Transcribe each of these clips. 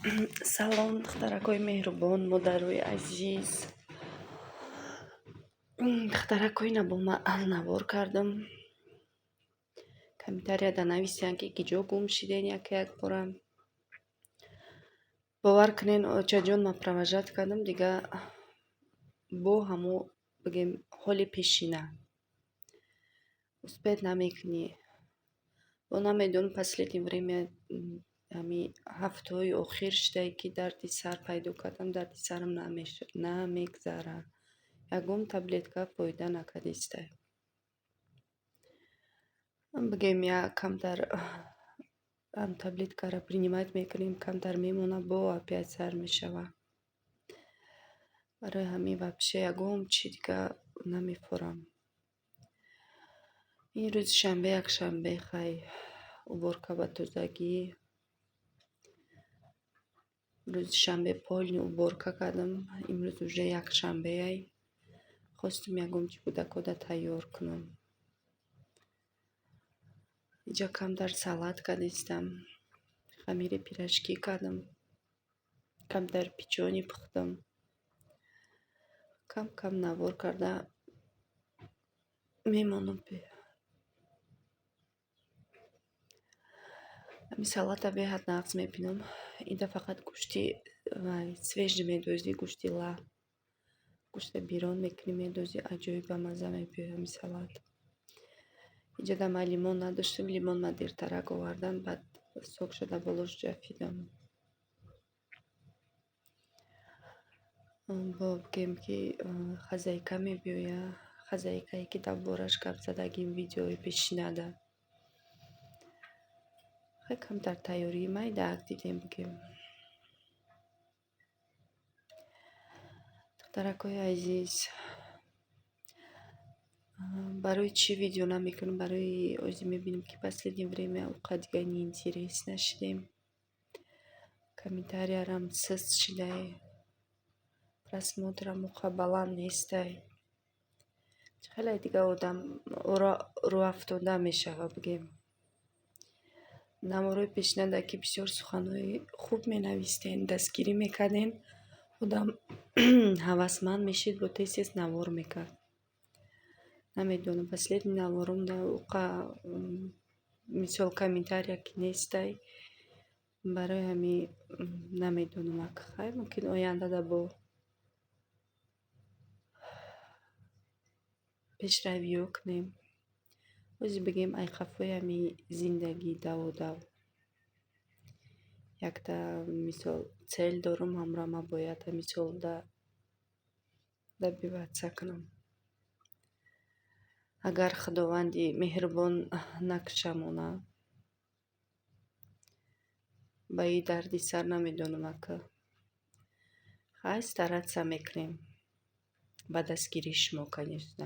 Салом, духтаракҳои меҳрубон, модарои азиз. Духтаракҳои бо ман навор кардам. Комментарияда нависиянд, ки киҷо гум шиден яке як бора. Бовар кунен, очаҷон, ман провожать кардам, дига бо ҳамо, бигем, ҳоли пешина. Успеть намекунӣ. Бо намедонам, последнее время, ҳами ҳафтаҳои охир шудае, ки дарди сар пайдо кардам, дарди сарам намегзара. Ягон таблетка фоида накардистай. Бигем, як камтар таблеткаро принимать мекунем, камтар мемонад, бо опять сар мешавад. Барои ҳамин вообще ягон чи дига намефорам. Ин рӯзи шанбе, якшанбе, хай, уборка ба тозагӣ. Рӯзи шанбе полный уборка кардам. Имрӯз уже якшанбеай. Хостум ягон чи кӯдакода тайёр кунам. Инҷа камтар салат кардистам. Хамири пирожки кардам. Камтар печенье пухтам. Кам кам навор карда мемонам. Ҳамин салата беҳад нағз мебинам. Инда фақат гӯшти свежий медозӣ, гӯшти ла. Гӯшта бирон мекунӣ, медозӣ, аҷоиб ба мазза мебиёяд ҳамин салат. Инҷа ман лимон надоштам, лимон ман дертарак овардам, баъд сок шуда болош ҷафидам. Бо бигем, ки хозяйка мебиёяд, хозяйкае, ки дар бораш гап задагим видеои пешинада. Хай, камтар тайёрии майдаак дидем, бигем. Духтаракҳои азиз, барои чӣ видео намекунам? Барои ози мебинем, ки последнее время уқа дига неинтерес нашидем. Комментариярам сист шидай. Просмотрам уқа баланд нестай. Хеле дига одам рӯафтода мешавад, бигем. Наворои пешинада, ки бисёр суханҳои хуб менавистен, дастгирӣ мекарден, одам ҳавасманд мешид, бо тез тез навор мекард. Намедонам, последний наворомда уқа, мисол, комментария ки нестай. Барои ҳамин намедонам, ак хай, мумкин ояндада бо пешравиҳо кунем. Ози, бигем, ай қафои ҳамин зиндагӣ даву-дав. Якта, мисол, цель дорум, ҳамра ман бояд ҳамин солда добиваться кунам. Агар Худованди меҳрубон накушамона, ба ин дарди сар намедонам, ака. Хай, стараться мекунем. Ба дастгирии шумо, конечно.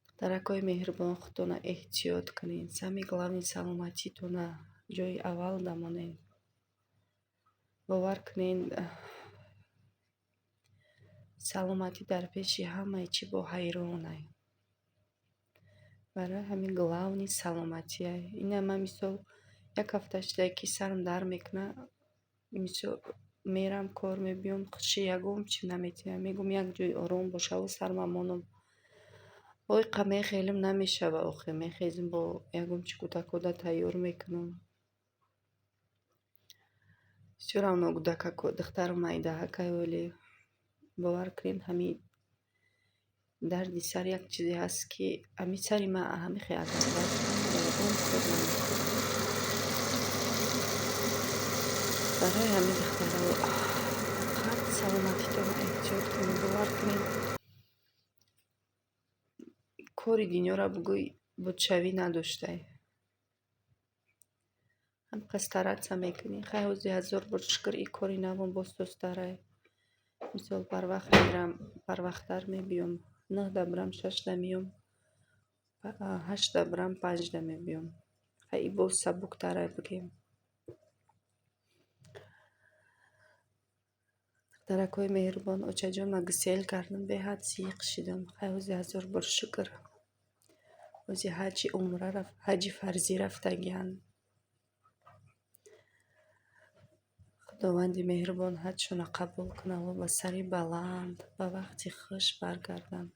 Духтаракҳои меҳрубон, худтона эҳтиёт кунед. Самое главное, саломатитона ҷои аввал дамонед. Бовар кунед, саломатӣ дар пеши ҳамаи чӣ бо ҳайронай. Барои ҳамин главный саломатиай. Ина ман, мисол, як ҳафта шудае, ки сарам дард мекунад. Мисол, мерам кор, мебиём, хуши ягон чӣ наметиҳам. Мегӯм, як ҷои ором бошаву сарма монам. Ой, қа мехелим, намешава охе. Мехезим, бо ягон чӣ кӯдакода тайёр мекунам. Всё равно кӯдакако, духтарам майдаҳакай вале бовар кунед, ҳамин дарди сар як чизе ҳаст, ки ҳамин сари ман ҳамин хел агар дард кунад, ба ягон кор намекунам. Барои ҳамин, духтаро, фақат саломатитонро эҳтиёт кунед, бовар кунед. Кори дунёро бугӯй будшавӣ надоштай. Ҳамқа стараться мекунӣ. Хай, ҳозир ҳазор бор шукр, и кори навом боз тозтарай. Мисол, барвақт мерам, барвақттар мебиём. 9-да бирам, 6-да меём. 8-да бирам, 5-да мебиём. Хай, и боз сабуктарай, бигем. Духтаракҳои меҳрубон, очаҷон, ман гусел кардам, беҳад зиқ шидам. Хай, ҳозир ҳазор бор шукр. Ҳози ҳаҷи умра, ҳаҷи фарзӣ рафтагианд. Худованди меҳрубон ҳаҷшона қабул кунаву ба сари баланд, ба вақти хуш баргарданд.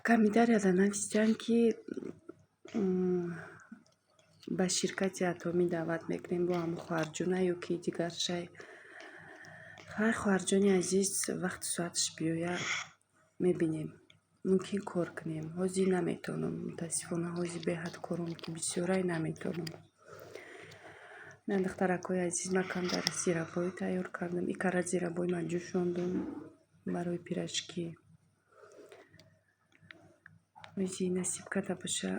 Комментарияда нависитанд, ки ба ширкати Атомӣ даъват мекунем бо ҳамун хоҳарҷона ё ки дигар шай. Хай, хоҳарҷони азиз, вақту соаташ биёя, мебинем. Мумкин кор кунем. Ҳозир наметавонам. Мутаассифона, ҳозир беҳад кором ки бисёрай, наметавонам. На, духтаракҳои азиз, ман камтар зирабой тайёр кардам. И кара зирабой ман ҷӯшондум барои пирожки. Ози насиб карда боша,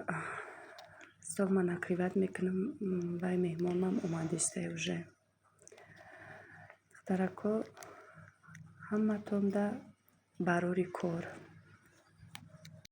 стол ма накрывать мекунам, вай меҳмонам омадистай уже. Духтарако, ҳаматонда барори кор.